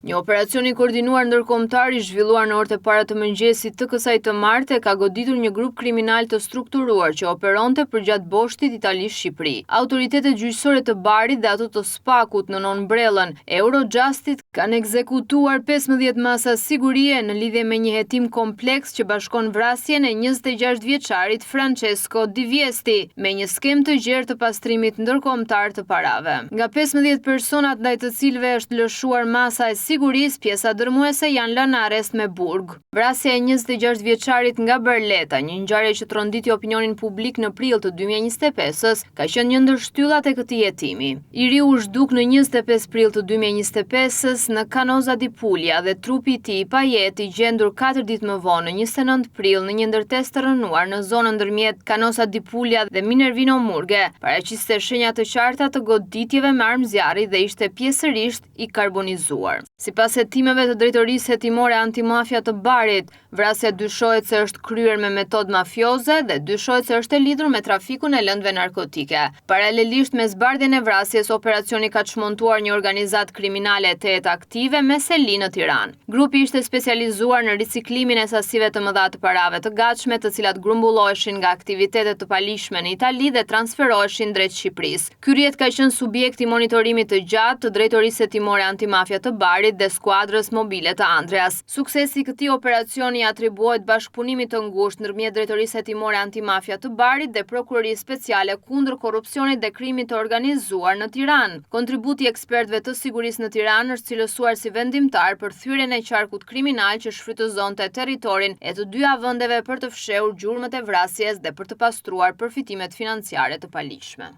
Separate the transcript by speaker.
Speaker 1: Një operacion i koordinuar ndërkombëtar i zhvilluar në orët e para të mëngjesit të kësaj të marte ka goditur një grup kriminal të strukturuar që operonte përgjatë boshtit Itali-Shqipëri. Autoritetet gjyqësore të Barit dhe ato të SPAK-ut nën ombrellën e Eurojustit kanë ekzekutuar 15 masa sigurie në lidhje me një hetim kompleks që bashkon vrasjen e 26 vjeçarit Francesco Di Viesti me një skemë të gjerë të pastrimit ndërkombëtar të parave. Nga 15 personat ndaj të cilëve është lëshuar masa e sigurisë, pjesa dërmuese janë lënë në arrest me burg. Vrasja e 26 vjeçarit nga Barletta, një ngjarje që tronditi opinionin publik në prill të 2025-ës, ka qenë një ndër shtyllat e këtij hetimi. I riu u zhduk në 25 prill të 2025-ës në Canosa di Puglia dhe trupi i tij i pajetë i gjendur 4 ditë më vonë në 29 prill në një ndërtesë të rrënuar në zonën ndërmjet Canosa di Puglia dhe Minervino Murge, paraqiste shenja të qarta të goditjeve me armë zjarri dhe ishte pjesërisht i karbonizuar. Sipas hetimeve të Drejtorisë Hetimore Antimafia të Barit, vrasja dyshohet se është kryer me metodë mafioze dhe dyshohet se është e lidhur me trafikun e lëndëve narkotike. Paralelisht me zbardhjen e vrasjes, operacioni ka çmontuar një organizatë kriminale tejet aktive me seli në Tiranë. Grupi ishte specializuar në riciklimin e sasive të mëdha të parave të gatshme, të cilat grumbulloheshin nga aktivitete të paligjshme në Itali dhe transferoheshin drejt Shqipërisë. Ky rrjet ka qenë subjekt i monitorimit të gjatë të Drejtorisë Hetimore Antimafia të Barit dhe Skuadrës Mobile të Andrias. Suksesi i këtij operacioni i atribuohet bashkëpunimit të ngushtë ndërmjet Drejtorisë Hetimore Antimafia të Barit dhe Prokurorisë Speciale kundër Korrupsionit dhe Krimit të Organizuar në Tiranë. Kontributi i ekspertëve të sigurisë në Tiranë është cilësuar si vendimtar për thyerjen e qarkut kriminal që shfrytëzonte territorin e të dyja vendeve për të fshehur gjurmët e vrasjes dhe për të pastruar përfitimet financiare të paligjshme.